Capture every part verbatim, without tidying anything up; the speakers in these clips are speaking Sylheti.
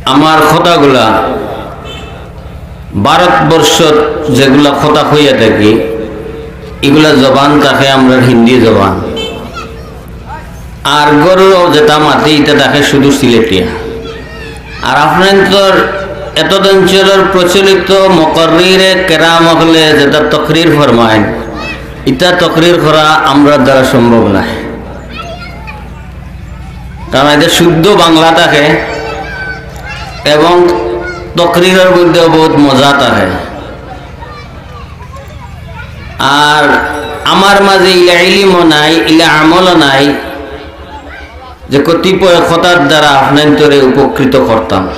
আমার কথাগুলা ভারতবর্ষত যেগুলা কথা কইয়া থাকি, ইগুলা জবান থাকে আমরার হিন্দি জবান। আর ঘরো যেটা মাতি, ইটা থাকে শুধু সিলেটিয়া। আর আপনাইনতর এতদ অঞ্চলর প্রচলিত মুকাররিরে কেরাম অকলে যেটা তকরির ফরমাইন, ইটা তকরির করা আমরার দ্বারা সম্ভব নায়। কারণ ইটা শুদ্ধ বাংলা থাকে এবং তকরিরর মধ্যেও বহুত মজা থাকে। আর আমার মাঝে ইলা ইলিমও নাই, ইলা আমলও নাই যে কতিপয় কথার দ্বারা আপনাইনতরে উপকৃত করতাম।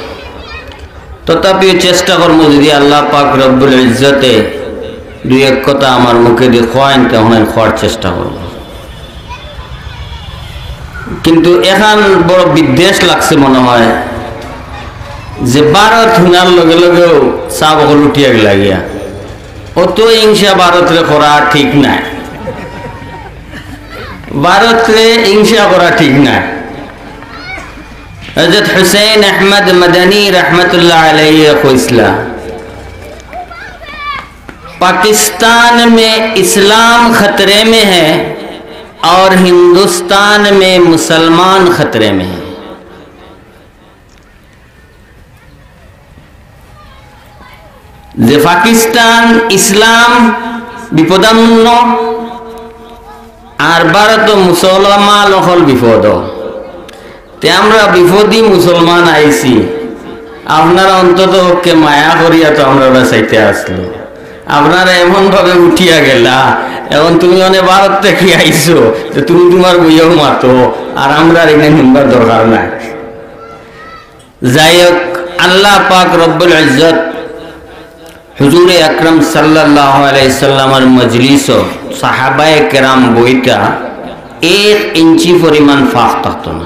তথাপিও চেষ্টা করমু, যদি আল্লাহ পাক রব্বুল ইজ্জতে দুই এক কথা আমার মুখেদি কওয়াইন, তে অখান কওয়ার চেষ্টা করমু। কিন্তু এখান বড় বিদ্বেষ লাগছে মনে হয় যে ভারত হুনার লগে লগেউ সাব অকল উঠিয়া গেলা গিয়া। অত হিংসা ভারতরে করা ঠিক নায়, ভারতরে হিংসা করা ঠিক নায়। হযরত হুসেন আহমদ মদনী রহমতুল্লাহ আলাইহি কইছলা, "पाकिस्तान में इस्लाम खतरे में है और हिंदुस्तान में मुसलमान खतरे में है।" যে পাকিস্তান ইসলাম বিপদাপন্ন, আর ভারত মুসলমান অকল বিপদ। তে আমরা বিপদি মুসলমান আইছি, আপনারা অন্তত পক্ষে মায়া করিয়া তো আমরারে চাইতা আছলা। আপনারা এমন ভাবে উঠিয়া গেলা, এখন তুমি মানে ভারত থাকি আইছো, তে তুমি তুমার বইয়াউ মাতো, আর আমরার ইখান হুনবার দরকার নাই। যাই হোক, আল্লাহ পাক রব্বুল ইজ্জত হুজুরে আকরাম সাল্লাল্লাহু আলাইহি সাল্লামর মজলিসো সাহাবায়ে কেরাম বইতা এক ইঞ্চি পরিমাণ ফাঁক থাকতো না।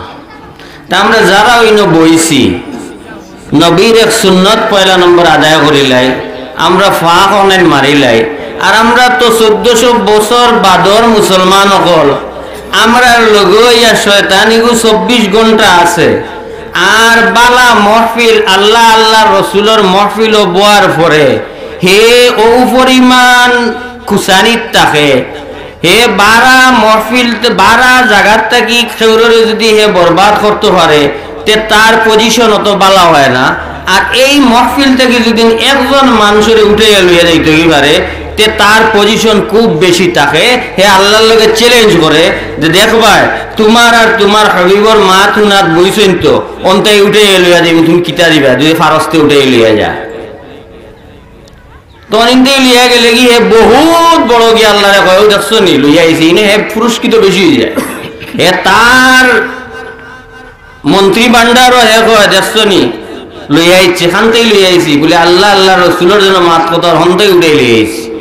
তে আমরা যারা অইনো বইছি, নবীর এক সুন্নত পয়লা নম্বর আদায় করিলাই, আমরা ফাঁক অনাইন মারিলাই। আর আমরা তো চৌদ্দশো বছর বাদর মুসলমান অকল, আমরার লগে ইয়া শয়তানিগু চব্বিশ ঘন্টা আছে। আর বালা মহফিল, আল্লাহ আল্লাহর রসুলর মহফিলো বওয়ার পরে হে অউ পরিমাণ খুসানিত থাকে, হে বারা মহফিল, বারা জাগাত থাকি কেউররে যদি হে বরবাদ করতো পারে, তে তার position অত বালা অয় না। আর এই মহফিল থাকি যদি একজন মানষরে উঠাইয়া লইয়া যাইতো পারে, তে তার position খুব বেশি থাকে। হে আল্লাহর লগে challenge করে যে, "দেখবায়, তুমার আর তুমার হাবিবর মাত হুনাত বইছইন তো, অনতাইন উঠাইয়া লইয়া যাইমু, তুমি কিতা দিবায়, যদি পারস তে উঠাইয়া লইয়া যা।" তখন ইনতে লইয়া গেলে কি হে বহুত বড় গিয়া আল্লাহরে কয়, "অউ দেখছো নি, লইয়া আইছি।" ইনে হে পুরস্কৃত বেশি অইযায়। হে তার মন্ত্রী ভান্ডারও হে কয়, "দেখছো নি, লইয়া আইছি, খানতেই লইয়া আইছি।" বুলে, "আল্লাহ, আল্লাহর রসুলর যেন মাত কথা, হনতেই উঠাই লইয়া আইছি।"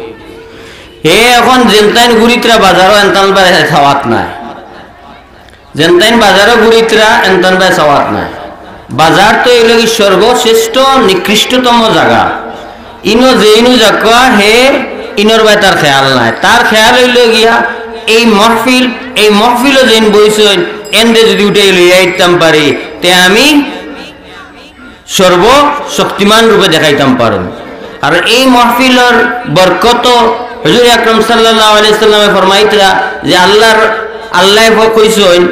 হে এখন যেনতাইন ঘুরিতরা বাজারো, এনতান বায় সওয়াত নাই। যেনতাইন বাজারো ঘুরিতরা, এনতান বায় সওয়াত নাই। বাজার তো অইলো কি সর্বশ্রেষ্ঠ নিকৃষ্টতম জাগা। ইনো যেইনু যাউক্কা হে, ইনোর বায় তার খেয়াল নাই। তার খেয়াল অইলো গিয়া এই মহফিল, এই মহফিলো যেইন বইছইন, এনরে যদি উঠাই লইয়া আইতাম পারি, তে আমি সর্বশক্তিমান রূপে দেখাইতাম পারমু। আর এই মহফিলর বরকত, হুজুর আকরাম সাল্লাল্লাহু আলাইহি সাল্লামে ফরমাইতরা যে আল্লাহর, আল্লায় ফ-, কইছইন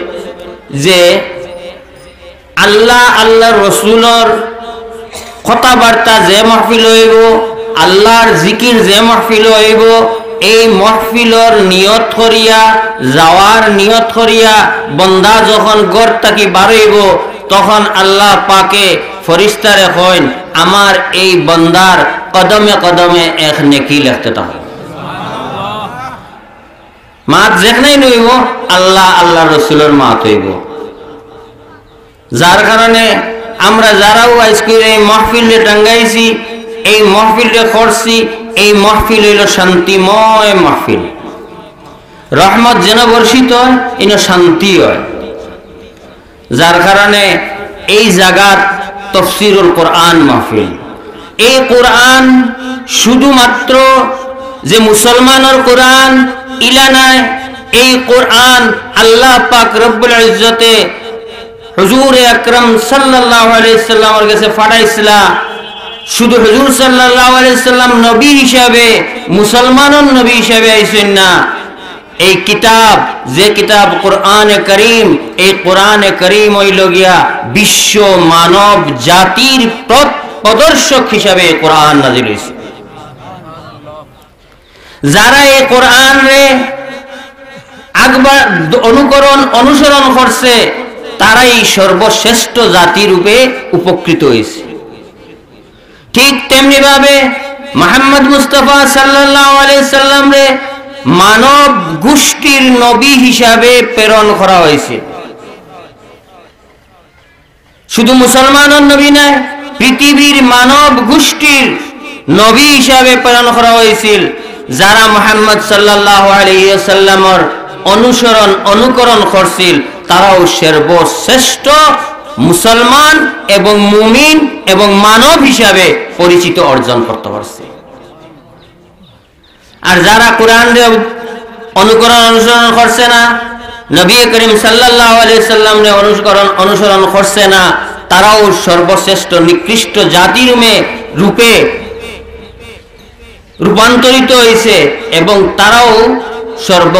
যে আল্লাহ, আল্লাহর রসুলর কথাবার্তা যে মহফিল অইবো, আল্লাহর জিকির যে মহফিল অইবো, এই মহফিলর নিয়ত করিয়া, যাওয়ার নিয়ত করিয়া বন্দা যখন ঘর থাকি বারইবো, তখন আল্লাহ পাকে ফরিস্তারে কইন, "আমার এই বন্দার কদমে কদমে এক নেকি লেখতে থাকো।" মাত যেখানেই নইবো, আল্লাহ, আল্লাহর রসুলর মাত অইবো। যার কারণে আমরা যারাও আইজকুর এই মহফিলরে টাঙ্গাইছি, এই মহফিলরে করছি, এই মহফিল অইলো শান্তিময় মহফিল। রহমত যেন বর্ষিত অয়, ইনো শান্তি অয়। যার কারণে এই জাগাত তফসিরুল কোরআন মাহফিল। এই কোরআন শুধুমাত্র যে মুসলমানর কোরআন ইলা নায়, এই কোরআন আল্লাহ পাক রব্বুল ইজ্জতে হুজুর আকরাম সাল্লাল্লাহু আলাইহি সাল্লামর গেছে পাঠাইছিলা। শুধু হুজুর সাল্লাল্লাহু আলাইহি সাল্লাম নবী হিসাবে, মুসলমানর নবী হিসাবে আইছইন না। এই কিতাব, যে কিতাব কোরআনে করিম, এই কোরআনে করিম অইল গিয়া বিশ্ব মানব জাতির পথ প্রদর্শক হিসাবে এই কোরআন নাজিল হইছে। যারা এই কোরআনরে আগবার অনুকরণ, অনুসরণ করছে, তারাই সর্বশ্রেষ্ঠ জাতি রূপে উপকৃত হইছে। ঠিক তেমনি ভাবে মোহাম্মদ মুস্তাফা সাল্লাল্লাহু আলাইহি সাল্লামরে মানব গোষ্ঠীর নবী হিসাবে প্রেরণ করা হয়েছে। শুধু মুসলমানর নবী নয়, পৃথিবীর মানব গোষ্ঠীর নবী হিসাবে প্রেরণ করা হয়েছিল। যারা মোহাম্মদ সাল্লাল্লাহু আলাইহি ওয়াসাল্লামর অনুসরণ, অনুকরণ করছিল, তারাও সর্বশ্রেষ্ঠ মুসলমান এবং মুমিন এবং মানব হিসাবে পরিচিত অর্জন করতে পারছে। আর যারা কোরআনরে অনুকরণ, অনুসরণ করছে না, নবী করিম সাল্লাল্লাহু আলাইহি সাল্লামরে অনুকরণ, অনুসরণ করছে না, তারাও সর্বশ্রেষ্ঠ নিকৃষ্ট জাতির রূমে, রূপে রূপান্তরিত হয়েছে এবং তারাও সর্ব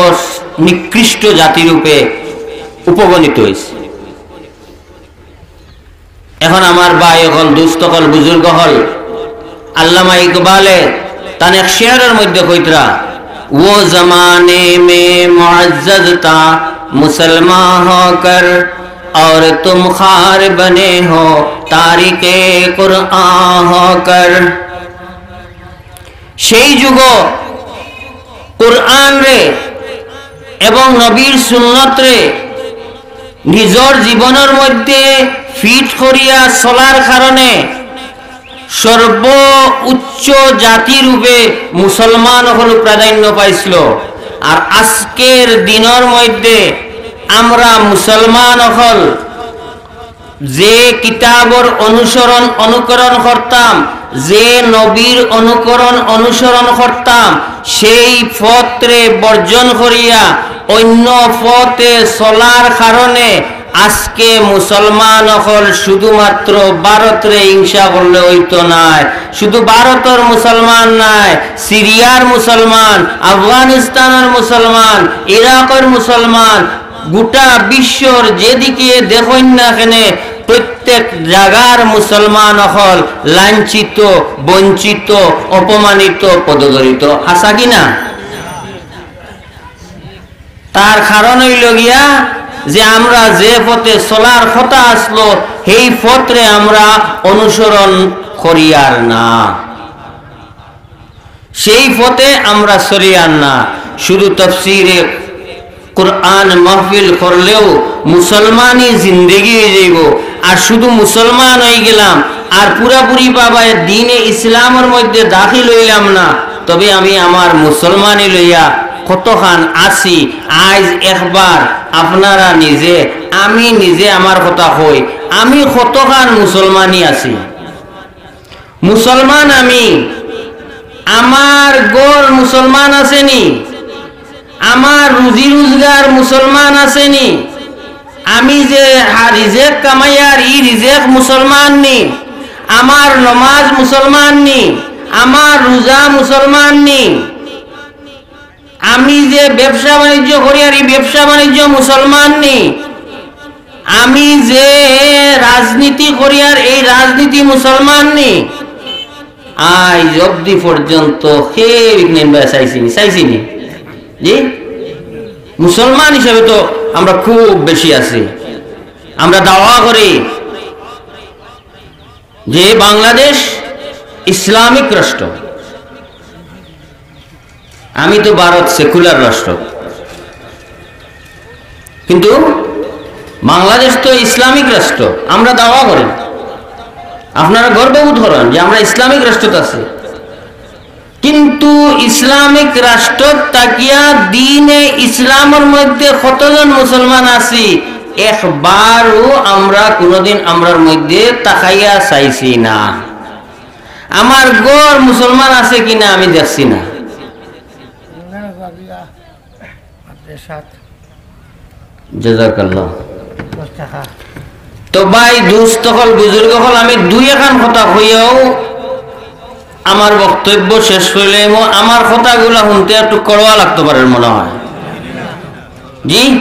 নিকৃষ্ট জাতি রূপে উপগণিত হয়েছে। এখন আমার ভাই অকল, দুস্ত অকল, বুজুর্গ অকল, আল্লামা ইকবালে তান এক শেরর মধ্যে কইতরা, "वो जमाने में मुअज़्ज़ज़ था मुसलमान होकर, और तुम ख़ार बने हो तारिके कुरआन होकर।" সেই যুগ কোরআনরে এবং নবীর সুন্নতরে নিজর জীবনর মধ্যে ফিট করিয়া চলার কারণে সর্ব উচ্চ জাতি রূপে মুসলমান অকল প্রাধান্য পাইছিল। আর আজকের দিনর মধ্যে আমরা মুসলমান অকল যে কিতাবর অনুসরণ, অনুকরণ করতাম, যে নবীর অনুকরণ, অনুসরণ করতাম, সেই পথরে বর্জন করিয়া অন্য পথে চলার কারণে আজকে মুসলমান অকল শুধুমাত্র ভারতরে হিংসা করলে হইতো নায়। শুধু ভারতর মুসলমান নায়, সিরিয়ার মুসলমান, আফগানিস্তানর মুসলমান, ইরাকর মুসলমান, গোটা বিশ্বর যেদিকে দেখইন না কেনে, প্রত্যেক জাগার মুসলমান অকল লাঞ্ছিত, বঞ্চিত, অপমানিত, পদদলিত। হাছা কি না? তার কারণ অইল গিয়া যে আমরা যে পথে চলার কথা আসলো, সেই পথরে আমরা অনুসরণ করিয়ার না। সেই পথে আমরা চলিয়ার না। শুধু তফসিরে কোরআন মাহফিল করলেও মুসলমানি জিন্দেগি হয়ে যাইব। আর শুধু মুসলমান হয়ে গেলাম, আর পুরাপুরি বাবা দ্বীনে ইসলামর মধ্যে দাখিল হইলাম না, তবে আমি আমার মুসলমানি লইয়া কতখান আছি। আইজ একবার আপনারা নিজে, আমি নিজে আমার কথা কই, আমি কতখান মুসলমানি আছি। মুসলমান আমি, আমার ঘর মুসলমান আছেনি, আমার রুজি রোজগার মুসলমান আছেনি, আমি যে হা-, রিজেক কামাইয়ার, ই রিজেক মুসলমান নি, আমার নমাজ মুসলমান নি, আমার রোজা মুসলমান নি, আমি যে ব্যবসা বাণিজ্য করিয়ার, ই ব্যবসা বাণিজ্য মুসলমান নি, আমি যে রাজনীতি করিয়ার, এই রাজনীতি মুসলমান নি। আইজ অবধি পর্যন্ত কেউ ইকনাইন বা চাইছিনি, চাইছিনি? জি, মুসলমান হিসাবে তো আমরা খুব বেশি আছি। আমরা দাওয়া করি যে বাংলাদেশ ইসলামিক রাষ্ট্র, আমি তো ভারত সেকুলার রাষ্ট্র, কিন্তু বাংলাদেশ তো ইসলামিক রাষ্ট্র। আমরা দাওয়া করি, আপনারা গর্ববোধ করেন যে আমরা ইসলামিক রাষ্ট্রত আছি, কিন্তু ইসলামিক রাষ্ট্র থাকিয়া দ্বীনে ইসলামর মধ্যে কতজন মুসলমান আছি, একবারও আমরা কোনোদিন আমরার মধ্যে তাকাইয়া চাইছি না। আমার ঘর মুসলমান আছে কিনা আমি দেখছি না। জাযাকাল্লাহ। দশ টাকা। তো ভাই, দুস্ত অকল, বুজুর্গ অকল, আমি দুই এখান কথা কইয়াউ আমার বক্তব্য শেষ করিলাইমু। আমার কথাগুলা হুনতে একটু কড়া লাগতো পারের মনে হয়, জি?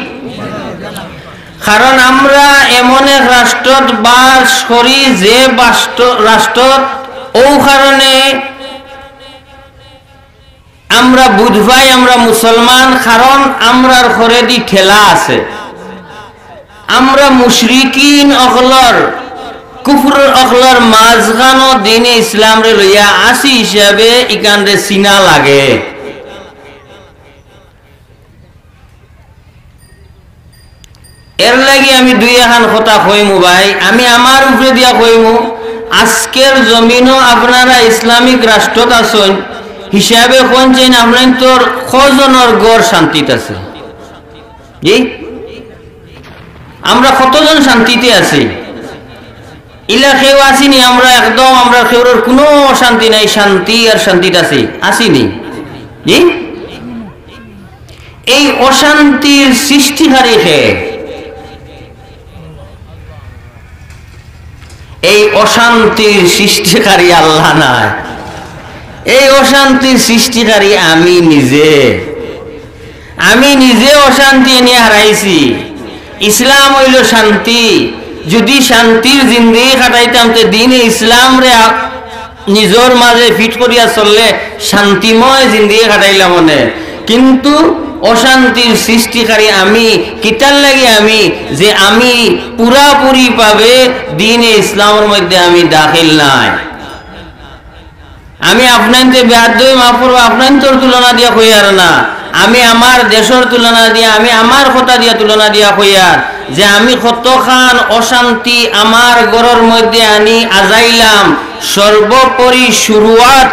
কারণ আমরা এমন এক রাষ্ট্রত বাস করি, যে বাস্ত-, রাষ্ট্রত অউ কারণে আমরা বুঝ পাই আমরা মুসলমান, কারণ আমরার ঘরেদি ঠেলা আছে। আমরা মুশরিকিন অকলর, কুফর অকলর মাঝখানো দ্বীনে ইসলামরে লইয়া আছি হিসাবে ইখানরে চিনা লাগে। এর লাগি আমি দুই এখান কথা কইমু ভাই, আমি আমার উপরে দিয়া কইমু। আজকের জমিনো আপনারা ইসলামিক রাষ্ট্রত আছইন হিসাবে কইন চাইন, আপনাইনতর কয়জনর ঘর শান্তিত আছে? জি, আমরা কতজন শান্তিতে আছি? ইলা কেউ আছি নি? আমরা একদম, আমরা কেউর কুনু অশান্তি নাই, শান্তি আর শান্তিত আছি, আছি নি? জি, এই অশান্তির সৃষ্টিকারী কে? এই অশান্তির সৃষ্টিকারী আল্লাহ নায়। এই অশান্তির সৃষ্টিকারী আমি নিজে। আমি নিজে অশান্তি এনে হারাইছি। ইসলাম অইলো শান্তি। যুদি শান্তির জিন্দেগি কাটাইতাম, তে দ্বীনে ইসলামরে আ-, নিজর মাঝে ফিট করিয়া চললে শান্তিময় জিন্দেগি কাটাইলাম অনে। কিন্তু অশান্তির সৃষ্টিকারী আমি। কিতার লাগি আমি? যে আমি পুরাপুরিভাবে দ্বীনে ইসলামর মধ্যে আমি দাখিল নায়। আমি আপনাইনতে বেয়াদবি মাফ করবা, আপনাইনতর তুলনা দিয়া কইয়ার না, আমি আমার দেশর তুলনা দিয়া, আমি আমার কথা দিয়া তুলনা দিয়া কইয়ার যে আমি কতখান অশান্তি আমার ঘরর মধ্যে আনি আজাইলাম। সর্বোপরি শুরুয়াত,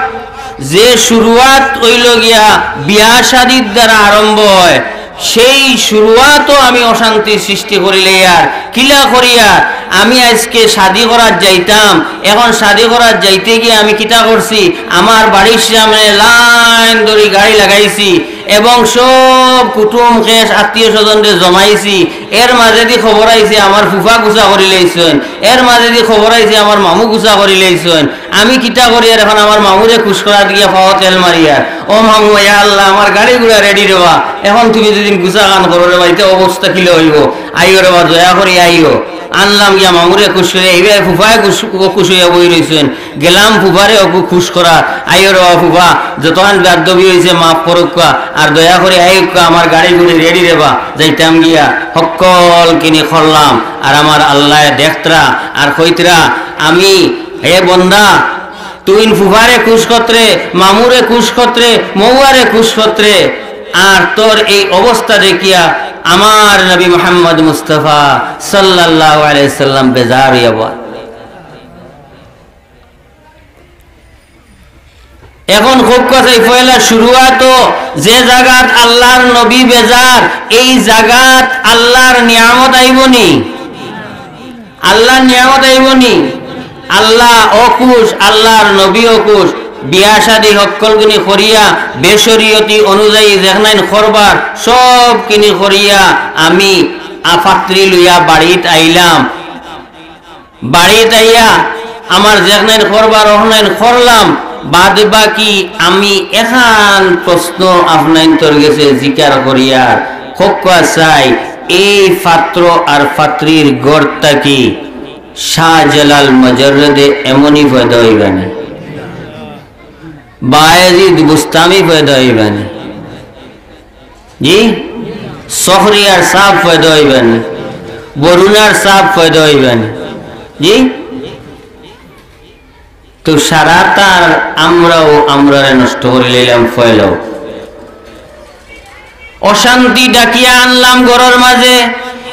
যে শুরুয়াত অইলো গিয়া বিয়া শাদির দ্বারা আরম্ভ হয়, সেই শুরুয়াতও আমি অশান্তি সৃষ্টি করিলাইয়ার। কিলা করিয়ার? আমি আইজকে শাদি করাত যাইতাম, এখন শাদি করাত যাইতে গিয়া আমি কিতা করছি? আমার বাড়ির সামনে লাইন ধরি গাড়ি লাগাইছি এবং সব কুটুম খেশ আত্মীয় স্বজনরে জমাইছি। এর মাঝেদি খবর আইছে আমার ফুফা গুছা করিলাইছইন, এর মাঝেদি খবর আইছে আমার মামু গুছা করিলাইছইন। আমি কিতা করিয়ার? এখন আমার মামুরে খুশ করাত গিয়া পাও তেল মারিয়ার, "ও মামু, ইয়া আল্লাহ, আমার গাড়ি ঘোড়া রেডি রেবা, এখন তুমি যেদিন গুছা খান করো রেবা, ইতা অবস্থা কিলা অইবো? আইও রেবা, দয়া করি আইও।" আনলাম গিয়া মামুরে খুশ করি, এইবার ফুফায় খুশ, ও খুশ অইয়া বই রইছইন। গেলাম ফুফারে অগু খুশ করা, "আইও রেবা ফুফা, যতখান বেয়াদবি অইছে মাফ করউক্কা, আর দয়া করি আইউক্কা, আমার গাড়ি ঘোড়া রেডি রেবা, যাইতাম গিয়া।" হক্কল কিনি করলাম, আর আমার আল্লায় দেখতরা আর কইতরা, আমি, হে বন্দা, তুইন ফুফারে খুশ করতরে, মামুরে খুশ করতরে, মৌয়ারে খুশ করতরে, আর তোর এই অবস্থা দেখিয়া আমার নবী মুহাম্মদ মুস্তাফা সাল্লাল্লাহু আলাইহি সাল্লাম বেজার অইয়া বয়। এখন খুব কথাই পয়লা শুরুয়াতো যে জাগাত আল্লাহর নবী বেজার, এই জাগাত আল্লাহর নিয়ামত আইবো নি? আল্লাহর নিয়ামত আইবো নি? আল্লাহ অখুশ, আল্লাহর নবী অখুশ। বিয়া শাদি হক্কলগুনি করিয়া বেশরিয়তি অনুযায়ী যেখানাইন করবার, সব কিনি করিয়া আমি আ-, ফাত্রি লইয়া বাড়িত আইলাম। বাড়িত আইয়া আমার যেখানাইন করবার অখানাইন করলাম। বাদ বাকি আমি এখান প্রশ্ন আপনাইনতর গেছে জিকার করিয়ার, হক্কা চাই, এই ফাত্র আর ফাত্রির ঘর থাকি শাহজালাল মুজাররদে এমনি পয়দা অইবা নি? বায়েজিদ বুস্তামি পয়দা অইবা নি? জি? শহরিয়ার সাব পয়দা অইবা নি? বরুণার সাব পয়দা অইবা নি? জি? তো সারাতার আমরাও আমরারে নষ্ট করিলাইলাম পয়লাউ। অশান্তি ডাকিয়া আনলাম ঘরর মাঝে,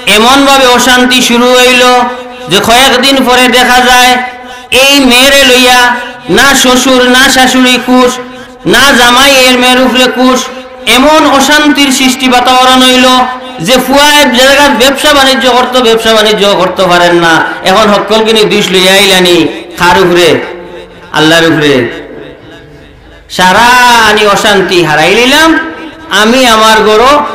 এমনভাবে অশান্তি শুরু অইলো যে কয়েকদিন পরে দেখা যায় এই মেয়েরে লইয়া না শ্বশুর না শাশুড়ি খুশ, না জামাই এর মেয়ের উপরে খুশ, এমন অশান্তির সৃষ্টি বাতাবরণ অইলো যে ফুয়ায় যে জাগাত ব্যবসা বাণিজ্য করতো, ব্যবসা বাণিজ্য করতো পারের না। এখন হক্কলগুনি দুষ লইয়া আইলা নি কার উপরে? আল্লাহর উপরে। সারাখানি অশান্তি হারাইলিলাম আমি আমার ঘরো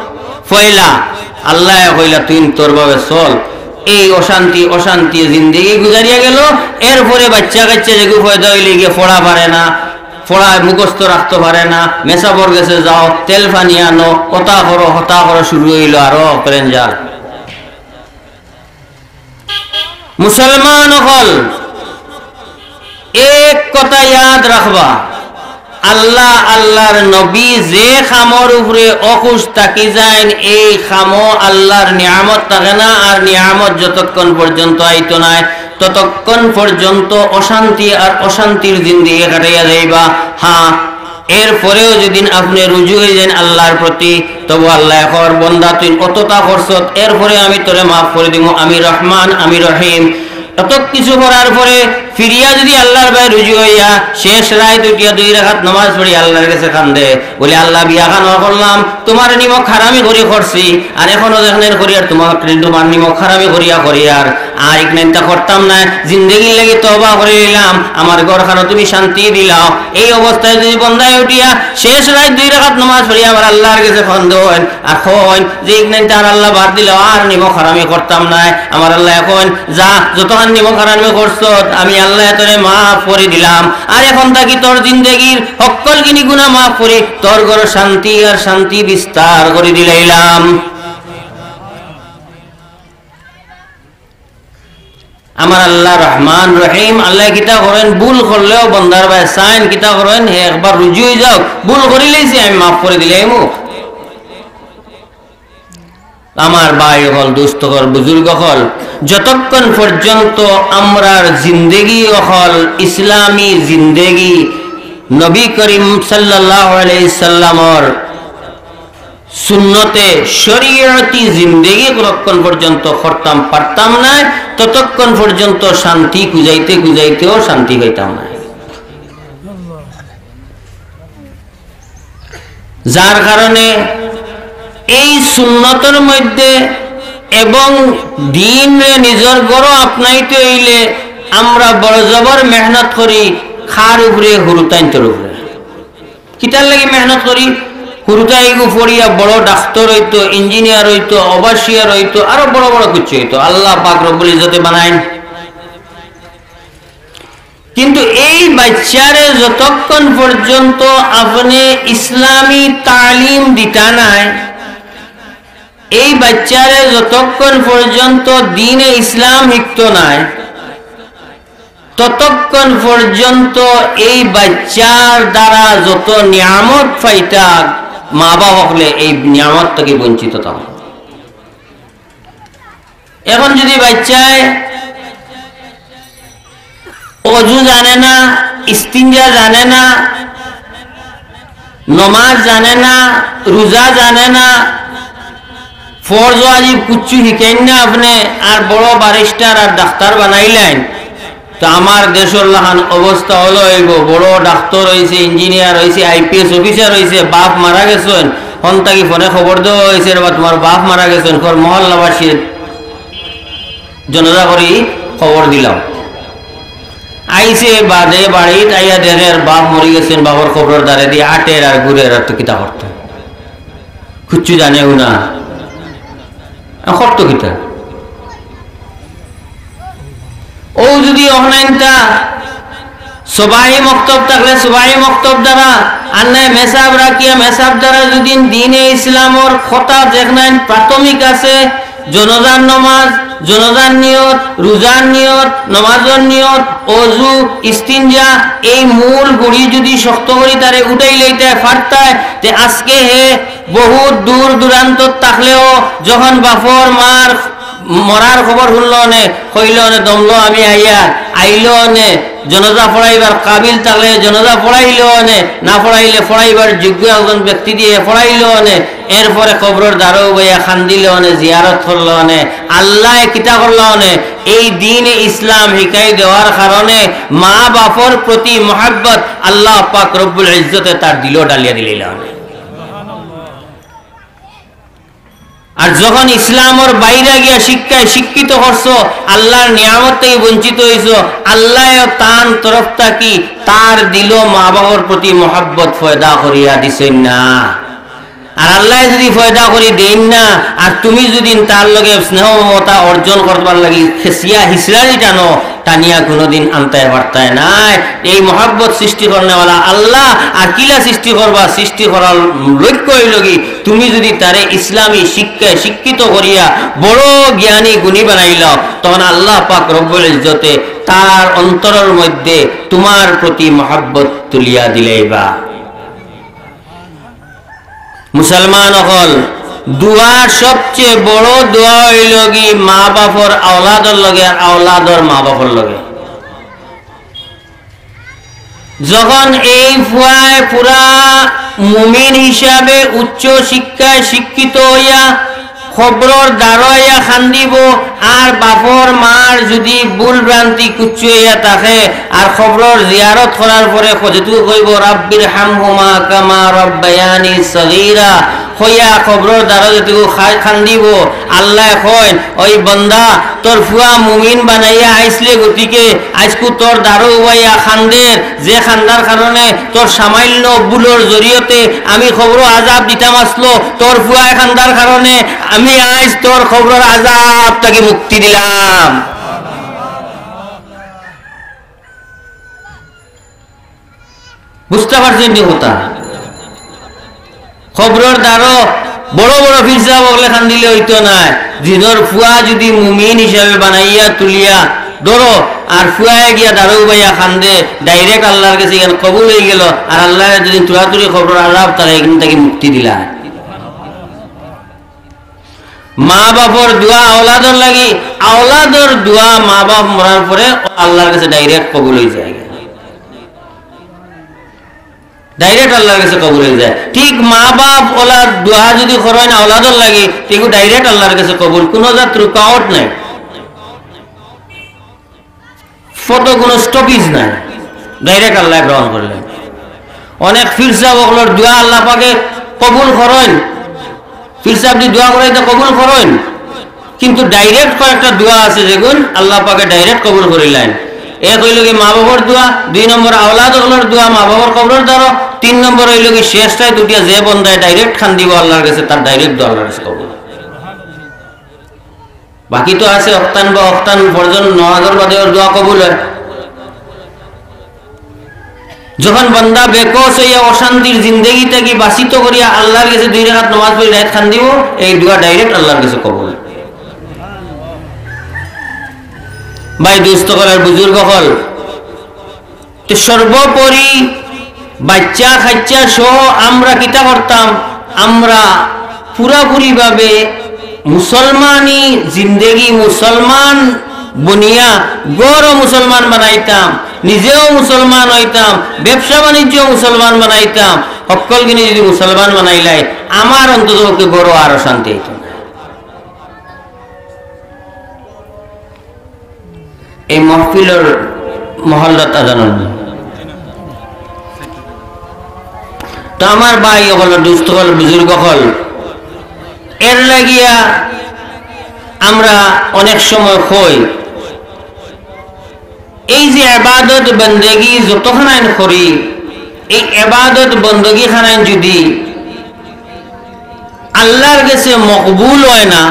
পয়লা। আল্লায় কইলা, "তুইন তোর ভাবে চল।" এই অশান্তি, অশান্তি জিন্দেগি গুজারিয়া গেল। এরপরে বাচ্চা কাচ্চা যেগু পয়দা অইলে গিয়া পড়া পারে না, পড়া মুখস্থ রাখতো পারে না, মেসাবর গেছে যাও, তেল পানি আনো, অতা করো, হতা করো, শুরু অইল আরো অকরেঞ্জাল। মুসলমান অকল, এক কথা ইয়াদ রাখবা, আল্লাহ, আল্লাহর নবী যে কামর উপরে অখুশ থাকি যাইন, এই কামো আল্লাহর নিয়ামত থাকে না, আর নিয়ামত যতক্ষণ পর্যন্ত আইতো নায়, ততক্ষণ পর্যন্ত অশান্তি আর অশান্তির জিন্দেগি কাটাইয়া যাইবা। হ্যাঁ, এরপরেও যদি আপনে রুজু অইযাইন আল্লাহর প্রতি, তবু আল্লায় কর, "বন্দা, তুই অততা করছত, এরপরে আমি তোরে মাফ করি দিমু, আমি রহমান, আমি রহিম।" এত কিছু করার পরে ফিরিয়া যদি আল্লাহর বায় রুজু অইয়া শেষ রাইত উঠিয়া দুই রাকাত নামাজ পড়ি আল্লাহর গেছে কান্দে, বলে, "আল্লাহ, বিয়া খান করলাম, তুমার নিমক হারামি করি করছি, আর এখনো যেখানে করি আর তুমার, তুমার নিমক হারামি করিয়া করি আর, আর ইকনাইনতা করতাম না, জিন্দেগির লাগি তওবা করি নিলাম, আমার ঘরখানো তুমি শান্তি দিলাও।" এই অবস্থায় যদি বন্দায় উঠিয়া শেষ রাইত দুই রাকাত নামাজ পড়ি আমার আল্লাহর গেছে কান্দইন, আর কইন যে, "ইকনাইনতা আর আল্লাহ বাদ দিলাও, আর নিমক হারামি করতাম না, আমার আল্লাহ এখন যা, যতখান নিমক হারামি করছত, আমি আল্লাহ তোরে মাফ করি দিলাম, আর এখন থাকি তোর জিন্দেগির হক্কলগিনি গুনা মাফ করি, তোর ঘরো শান্তি আর শান্তি বিস্তার করি দিলাইলাম।" আমার আল্লাহ রহমান রহিম, আল্লাহ কিতা করেন, ভুল করলেও বন্দার বায় চাইন, কিতা করেন, হে একবার রুজু অইযাও, ভুল করিলাইছি আমি মাফ করি দিলাইমু। আমার ভাই অকল, দোস্ত অকল, বুজুর্গ অকল, যতক্ষণ পর্যন্ত আমরার জিন্দেগি অকল ইসলামী জিন্দেগি, নবী করিম সাল্লাল্লাহু আলাইহি সাল্লামর সুন্নতে শরীয়তি জিন্দেগি যতক্ষণ পর্যন্ত করতাম পারতাম নায়, ততক্ষণ পর্যন্ত শান্তি খুঁজাইতে খুঁজাইতেও শান্তি পাইতাম নায়। যার কারণে এই সুন্নতর মধ্যে এবং দ্বীনরে নিজর ঘরো আপনাইতে অইলে আমরা বড় জবর মেহনত করি, কার উপরে? হুরুতাইন্তর উপরে। কিতার লাগি মেহনত করি? হুরুতাইগু পড়িয়া বড় ডাক্তর অইতো, ইঞ্জিনিয়ার অইতো, ওভারসিয়ার অইতো, আরো বড় বড় কিচ্ছু অইতো। আল্লাহ পাক রব্বুল ইজ্জতে বানাইন। কিন্তু এই বাচ্চারে যতক্ষণ পর্যন্ত আপনে ইসলামী তালিম দিতা নায়, এই বাচ্চারে যতক্ষণ পর্যন্ত দ্বীনে ইসলাম শিখতো নায়, ততক্ষণ পর্যন্ত এই বাচ্চার দ্বারা যত নিয়ামত পাইতা, মা-বাপ অকলে এই নিয়ামত থাকি বঞ্চিত থাকবা। এখন যদি বাচ্চায় অজু জানে না, ইস্তিঞ্জা জানে না, নমাজ জানে না, রুজা জানে না, ফরজ ওয়াজিব কুচ্ছু শিখাইন না আপনে, আর বড় ব্যারিস্টার আর ডাক্তার বানাইলাইন, তো আমার দেশর লাখান অবস্থা অলা অইবো, বড় ডাক্তর অইছে, ইঞ্জিনিয়ার অইছে, আইপিএস অফিসার অইছে, বাপ মারা গেছইন, হন থাকি ফোনে খবর দেওয়া অইছে, "রে বা, তুমার বাপ মারা গেছইন, কর মহল্লাবাসীর জনাজা করি খবর দিলাম।" আইছে বাদে বাড়িত আইয়া দেখের বাপ মরি গেছইন, বাপর খবরর দ্বারে দি আটের আর ঘুরের, আর তো কিতা করতো? কিচ্ছু জানেও না। আর করতো কিতা? অউ যদি অখনাইনতা সবাই মক্তব থাকলে সবাই মক্তব দ্বারা, আর নায় মেসাব রাখিয়া মেসাব দ্বারা যদি দ্বীনে ইসলামর কথা যেখানাইন প্রাথমিক আছে, জনাজার নমাজ, জনাজার নিয়ত, রুজার নিয়ত, নমাজর নিয়ত, অজু, ইস্তিঞ্জা, এই মূল গুড়ি যদি শক্ত করি তারে উঠাই লইতে পারতায়, তে আজকে হে বহুত দূর দূরান্ত থাকলেও যখন বাপর মার মরার খবর হুনলো অনে, কইলো অনে, "দমলো আমি আইয়ার", আইলো অনে, জনাজা পড়াইবার কাবিল থাকলে জনাজা পড়াইলো অনে, না পড়াইলে পড়াইবার যোগ্য একজন ব্যক্তি দিয়া পড়াইলো অনে, এরপরে কবরর দ্বারো বইয়া কান্দিলো অনে, জিয়ারত করলো অনে, আল্লায় কিতা করলো অনে, এই দ্বীনে ইসলাম শিখাই দেওয়ার কারণে মা বাপর প্রতি মহব্বত আল্লাহ পাক রব্বুল ইজ্জতে তার দিলো ডালিয়া দিলাইলা অনে। আর যখন ইসলামর বাইরে গিয়া শিক্ষায় শিক্ষিত করছো, আল্লাহর নিয়ামত থাকি বঞ্চিত অইছো, আল্লায়ও তান তরফ থাকি তার দিলো মা বাবার প্রতি মহব্বত পয়দা করিয়া দিছইন না। আর আল্লায় যুদি পয়দা করি দেইন না, আর তুমি যুদি তার লগে স্নেহ মমতা অর্জন করবার লাগি খেসিয়া হিসড়ানি টানো, টানিয়া কুনুদিন আনতায় পারতায় নায়। এই মহব্বত সৃষ্টি করনেওয়ালা আল্লাহ, আর কিলা সৃষ্টি করবা? সৃষ্টি করার লক্ষ্য অইলোগি, তুমি যুদি তারে ইসলামী শিক্ষায় শিক্ষিত করিয়া বড় জ্ঞানী গুণী বানাইলাও, তখন আল্লাহ পাক রব্বুল ইজ্জতে তার অন্তরর মধ্যে তুমার প্রতি মহব্বত তুলিয়া দিলাইবা। মুসলমান অকল, দোয়া সবচেয়ে বড় দোয়া অইলোগি মা বাপর আওলাদর লগে আর আওলাদর মা বাপর লগে। যখন এই ফুয়ায় পুরা মুমিন হিসাবে উচ্চ শিক্ষায় শিক্ষিত অইয়া কবরর দ্বারো আইয়া কান্দিবো, আর বাপর মার যুদি ভুল ভ্রান্তি কুচ্ছু অইয়া থাকে, আর কবরর জিয়ারত করার পরে যেটুকু কইবো, "রাব্বির হামহুমা কামা রাব্বায়ানি সগীরা", কইয়া কবরর দ্বারো যেটুকু খা-, কান্দিবো, আল্লায় কইন, "ওই বন্দা, তোর ফুয়া মুমিন বানাইয়া আইছলে গতিকে আইজকু তোর দ্বারো উবাইয়া কান্দের, যে কান্দার কারণে তোর সামান্য ভুলর জরিয়তে আমি কবরো আজাব দিতাম আছলো, তোর ফুয়ায় কান্দার কারণে আমি আইজ তোর কবরর আজাব থাকি মুক্তি দিলাম।" বুঝতা পারছইন নি কথা? কবরর দ্বারো বড় বড় পীর সাব অকলে কান্দিলে অইতো নায়। নিজর ফুয়া যুদি মুমিন হিসাবে বানাইয়া তুলিয়া ধরো, আর ফুয়ায় গিয়া দ্বারো উবাইয়া কান্দে, direct আল্লার গেছে ইখান কবুল অইগেলো। আর আল্লায় যুদি তুড়াতুড়ি কবরর আজাব তারে ইখান থাকি মুক্তি দিলা। মা বাপর দোয়া আওলাদর লাগি, আওলাদর দোয়া মা বাপ মরার পরে আল্লার গেছে direct কবুল অইযায়। Direct আল্লার গেছে কবুল অইযায়। ঠিক মা বাপ অলার দোয়া যুদি করইন আওলাদর লাগি, তে ইগু direct আল্লার গেছে কবুল, কুনু জাত রুকাওয়াট নাই, ফতো কুনু stoppage নাই, direct আল্লায় গ্রহণ করলা। অনেক পীর সাব অকলর দোয়া আল্লা পাকে কবুল করইন, পীর সাব দি দোয়া করাইতে কবুল করইন, কিন্তু direct কয়েকটা দোয়া আছে যেগুন আল্লা পাকে direct কবুল করিলাইন। এক অইলোগি মা বাপর দোয়া, দুই নম্বর আওলাদ অকলর দোয়া মা বাপর কবরর দ্বারো, তিন নম্বর অইলোগি শেষটায় উঠিয়া যে বন্দায় direct কান্দিবো আল্লার গেছে, তার direct দোয়া আল্লার গেছে কবুল। বাকি তো আছে অক্তান বা অক্তান পর্যন্ত নমাজর বাদে ওর দোয়া কবুল অয়। যখন বান্দা বেকস অইয়া অশান্তির জিন্দেগি থাকি বাচিত করিয়া আল্লার গেছে দুই রাকাত নমাজ পড়ি রাইত কান্দিবো, এই দোয়া direct আল্লার গেছে কবুল। ভাই, দোস্ত অকল আর বুজুর্গ অকল, তে সর্বোপরি বাইচ্চা কাইচ্চা সহ আমরা কিতা করতাম? আমরা পুরাপুরিভাবে মুসলমানি জিন্দেগি, মুসলমান বনিয়া ঘরও মুসলমান বানাইতাম, নিজেও মুসলমান অইতাম, ব্যবসা বাণিজ্য মুসলমান বানাইতাম। হক্কলগিনি যুদি মুসলমান বানাইলাই, আমার অন্তত পক্ষে ঘরও আর অশান্তি অইতো না। এই মহফিলর মহল্লাত আজান অইল। তো আমার ভাই অকল, দোস্ত অকল, বুজুর্গ অকল, এর লাগিয়া আমরা অনেক সময় কই, এই যে এবাদত বন্দেগি যতখানাইন করি, এই এবাদত বন্দেগি খানাইন যুদি আল্লার গেছে মকবুল অয় না,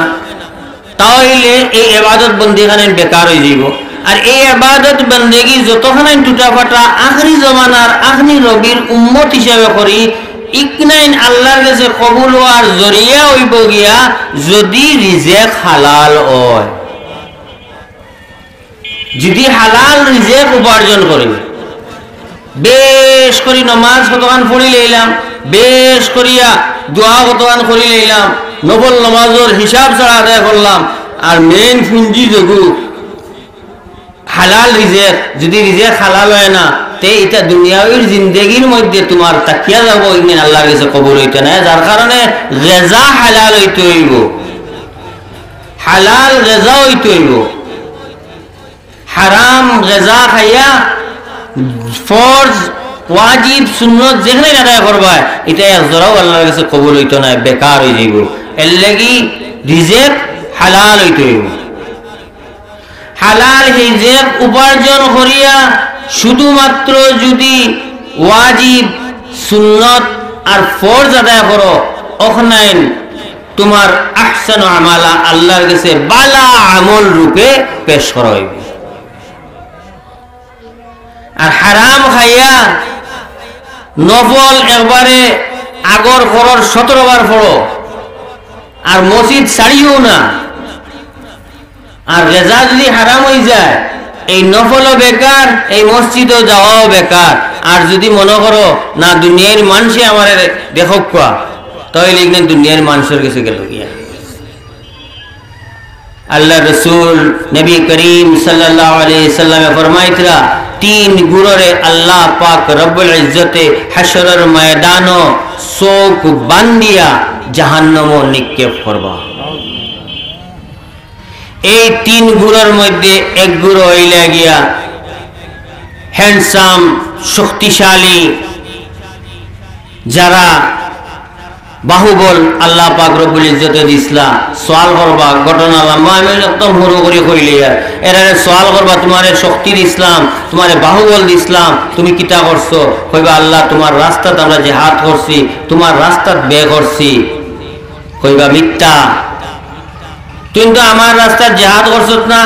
তাইলে এই এবাদত বন্দেগি খানাইন বেকার অইযাইবো। আর এই এবাদত বন্দেগি যতখানাইন টুটাফাটা আখরি জমানার আখরি নবীর উম্মত হিসাবে করি, ইখানাইন আল্লার গেছে কবুল অওয়ার জরিয়া অইবো গিয়া যুদি রিজেক হালাল অয়। যুদি হালাল রিজেক উপার্জন করি, বেশ করি নমাজ কতখান পড়ি লইলাম, বেশ করিয়া দোয়া কতখান করি লইলাম, নফল নমাজর হিসাব ছাড়া আদায় করলাম, আর main পুঞ্জি যেগু হালাল রিজেক, যুদি রিজেক হালাল অয় না, তে ইটা দুনিয়ার জিন্দেগির মধ্যে তুমার থাকিয়া যাইবো, ইখান আল্লার গেছে কবুল অইতো নায়, যার কারণে গেজা হালাল অইতে অইবো, হালাল গেজা অইতে অইবো। হারাম গেজা খাইয়া ফরজ, ওয়াজিব, সুন্নত যেখানে আদায় করবায়, ইটা এক জরাও আল্লার গেছে কবুল অইতো নায়, বেকার অইযাইবো। এরলাগি রিজেক হালাল অইতে অইবো। হালাল রিজেক উপার্জন করিয়া শুধুমাত্র যুদি ওয়াজিব, সুন্নত আর ফরজ আদায় করো, অখনাইন তুমার আহসানু আমালা, আল্লার গেছে বালা আমল রূপে পেশ করা অইবো। আর হারাম খাইয়া নফল একবারে আগর করর সতরো বার পড়ো, আর মসজিদ ছাড়িও না। আর রেজা যুদি হারাম অইযায়, এই নফলও বেকার, এই মসজিদও যাওয়াও বেকার। আর যুদি মনো করো, না, দুনিয়ার মানষে আমারে দেখউক্কা, তাইলে ইখান দুনিয়ার মানষর গেছে গেলো গিয়া। আল্লার রসুল নবী করিম সাল্লাল্লাহু আলাইহি ওয়াসাল্লামে ফরমাইতরা, তিন গুরুরে আল্লাহ পাক রব্বুল ইজ্জতে হাশরর ময়দানো চউখ বান্দিয়া জাহান্নামো নিক্ষেপ করবা। এই তিন গুরুর মধ্যে এক গুরু অইলা গিয়া handsome, শক্তিশালী, যারা বাহুবল আল্লাহ পাক রব্বুল ইজ্জতে দিছলা। সওয়াল করবা, ঘটনা লম্বা, আমি একদম হুরু করি কইলিয়ার। এরারে সওয়াল করবা, তুমারে শক্তি দিছলাম, তুমারে বাহুবল দিছলাম, তুমি কিতা করছো? কইবা, আল্লাহ, তুমার রাস্তাত আমরা জেহাদ করছি, তুমার রাস্তাত ব্যয় করছি। কইবা, মিথ্যা। তুইন তো আমার রাস্তাত জেহাদ করছত না,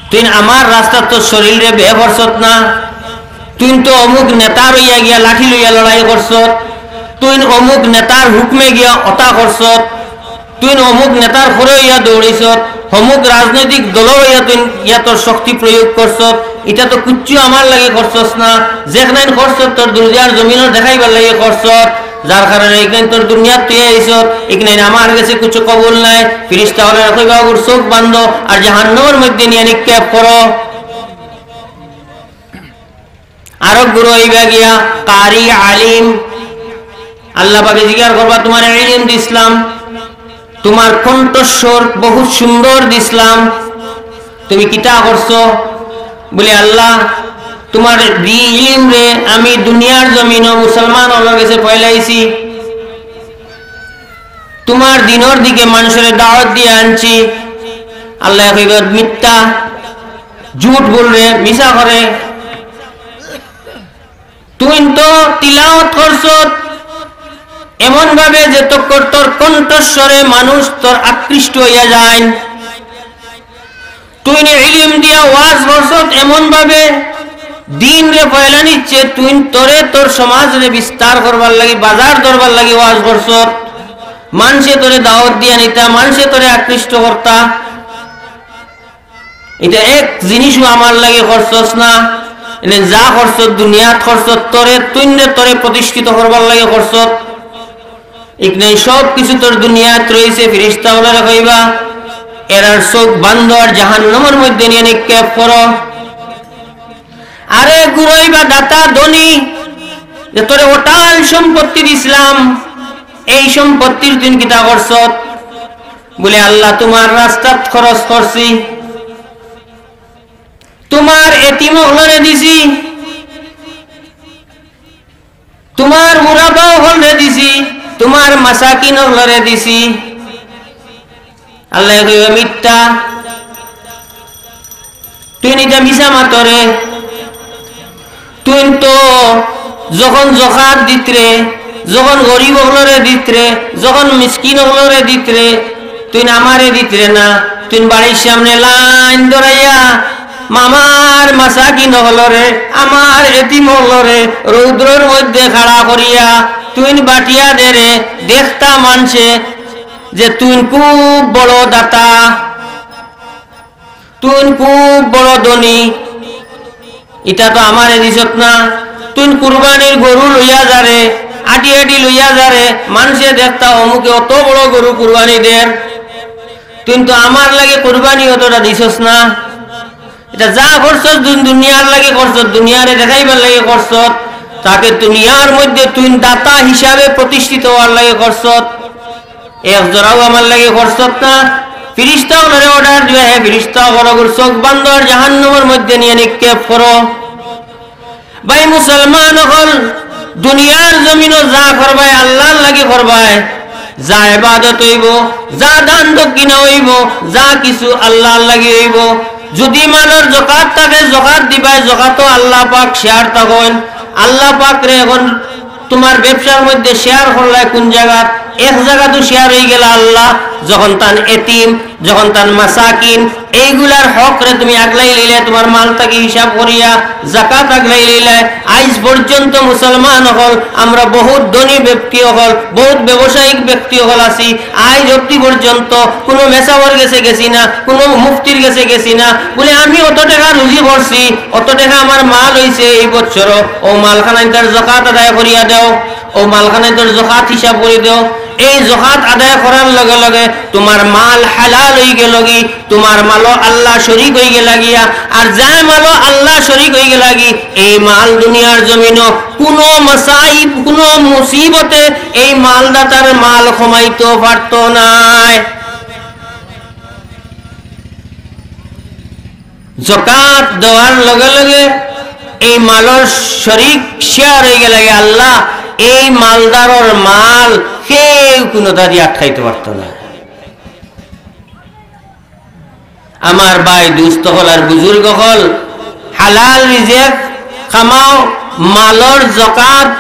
তুইন আমার রাস্তাত তোর শরীররে ব্যয় করছত না, তুইন তো অমুক নেতার অইয়া গিয়া লাঠি লইয়া লড়াই করছত, তুইন অমুক নেতার হুকুমে গিয়া অতা করছত, তুইন অমুক নেতার খরে অইয়া দৌড়াইছত, অমুক রাজনৈতিক দল অইয়া তুইন ইয়া তোর শক্তি প্রয়োগ করছত, ইটা তো কুচ্ছু আমার লাগি করছস না, যেখানাইন করছত তোর দুনিয়ার জমিনো দেখাইবার লাগি করছত, যার কারণে ইখান তোর দুনিয়াত তুই আইছত, ইখানাইন আমার গেছে কুচ্ছু কবুল নাই। ফিরিস্তা অকলরে কইবা, অগুর চউখ বান্ধো আর জাহান্নামর মধ্যে নিয়া নিক্ষেপ করো। আরো গুরু অইবা গিয়া কারি আলিম। আল্লাহ পাকে জিজ্ঞাসা করবা, তুমারে ইলিম দিছলাম, তুমার কণ্ঠস্বর বহুত সুন্দর দিছলাম, তুমি কিতা করছো? বলে, আল্লাহ, তুমার দি ইলিমরে আমি দুনিয়ার জমিনো মুসলমান অকলর গেছে ফয়লাইছি, তুমার দিনর দিকে মানষরে দাওয়াত দিয়া আনছি। আল্লায় কইবা, মিথ্যা, ঝুট বলরে, মিছা করে। তুইন তো তিলাওয়াত করছত এমন ভাবে যে তোর, তোর কণ্ঠস্বরে মানুষ তোর আকৃষ্ট অইয়া যাইন। তুইন ইলিম দিয়া ওয়াজ করছত এমন ভাবে, দিনরে ফয়লানির চেয়ে তুইন তোরে তোর সমাজরে বিস্তার করবার লাগি, বাজার ধরবার লাগি ওয়াজ করছত। মানষে তোরে দাওয়াত দিয়া নিতা, মানষে তোরে আকৃষ্ট করতা। ইটা এক জিনিসও আমার লাগি করছস না। এনে যা করছত, দুনিয়াত করছত, তোরে, তুইনরে তোরে প্রতিষ্ঠিত করবার লাগি করছত। ইখানে সব কিছু তোর দুনিয়াত রইছে, ফিরিস্তা অকলরে কইবা, এরার চউখ বান্ধো আর জাহান্নামর মধ্যে নিয়া নিক্ষেপ করো। আরো গুরু অইবা দাতা ধনী, যে তোরে অটাল সম্পত্তি দিছলাম, এই সম্পত্তির তুইন কিতা করছত? বলে, আল্লাহ, তুমার রাস্তাত খরচ করছি, তুমার এতিম অকলরে দিছি, তুমার মুরাবা অকলরে দিছি, তুমার মাসাকিন অকলরে দিছি। আল্লায় কইবা, মিথ্যা, তুইন ইটা মিছা মাতরে। তুইন তো যখন জকাত দিতরে, যখন গরিব অকলরে দিতরে, যখন মিসকিন অকলরে দিতরে, তুইন আমারে দিতরে না। তুইন বাড়ির সামনে লাইন ধরাইয়া আমার মাসাকিন অকলরে, আমার এতিম অকলরে রৌদ্রর মধ্যে খাড়া করিয়া তুইন বাটিয়া দেরে, দেখতা মানষে যে তুইন খুব বড় দাতা, তুইন খুব বড় ধনী। ইটা তো আমারে দিছত না। তুইন কুরবানির গরু লইয়া যারে, আটি আটি লইয়া যারে, মানষে দেখতা অমুকে অত বড় গরু কুরবানি দের। তুইন তো আমার লাগি কুরবানি অতটা দিছস না। ইটা যা করছস, তুইন দুনিয়ার লাগি করছস, দুনিয়ারে দেখাইবার লাগি করছস। তাকে দুনিয়ার মধ্যে তুইন দাতা হিসাবে প্রতিষ্ঠিত অওয়ার লাগি করছস। এক জরাও আমার লাগি করছত না। ফিরিস্তা অকলরে order দিবা, হে ফিরিস্তা অকল, অগুর চউখ বান্ধো আর জাহান্নামর মধ্যে নিয়া নিক্ষেপ করো। ভাই মুসলমান অকল, দুনিয়ার জমিনো যা করবায় আল্লার লাগি করবায়, যা ইবাদত অইবো, যা দান দক্ষিণা অইবো, যা কিছু আল্লার লাগি অইবো। যুদি মালর জকাত থাকে, জকাত দিবায়, জকাতও আল্লা পাক share থাকইন। আল্লা পাকরে অখন তুমার ব্যবসার মধ্যে শেয়ার করলায় কুন জাগাত? এক জাগাত তো শেয়ার অইগেলা আল্লাহ, যখন তান এতিম, যখন তান মাসাকিন, এইগুলার হকরে তুমি আগলাই লইলায়, তুমার মাল থাকি হিসাব করিয়া জাকাত আগলাই লইলায়। আইজ পর্যন্ত মুসলমান অকল, আমরা বহুত ধনী ব্যক্তি অকল, বহুত ব্যবসায়িক ব্যক্তি অকল আছি, আইজ অবধি পর্যন্ত কুনু মেসাবর গেছে গেছি না, কুনু মুফতির গেছে গেছি না, বুলে, "আমি অত টেকা রুজি করছি, অত টেকা আমার মাল অইছে এই বছরও, অউ মালখানাইন্তর জাকাত আদায় করিয়া দেও, অউ মালখানাইন্তর জাকাত হিসাব করি দেও।" এই জাকাত আদায় করার লগে লগে তুমার মাল হালাল অইগেলোগি, তুমার মালো আল্লাহ শরিক অইগেলা গিয়া। আর যে মালো আল্লাহ শরিক অইগেলা গি, এই মাল দুনিয়ার জমিনো কুনু মাসাইব, কুনু মুসিবতে এই মালদাতার মাল কমাইতো পারতো নায়। জাকাত দেওয়ার লগে লগে এই মালর শরিক শেয়ার অইগেলা গি আল্লাহ, এই মালদারর মাল কেউ কুনুতা দি আটকাইতো পারতো নায়। আমার ভাই, দুস্ত অকল আর বুজুর্গ অকল, হালাল রিজেক কামাও, মালর জাকাত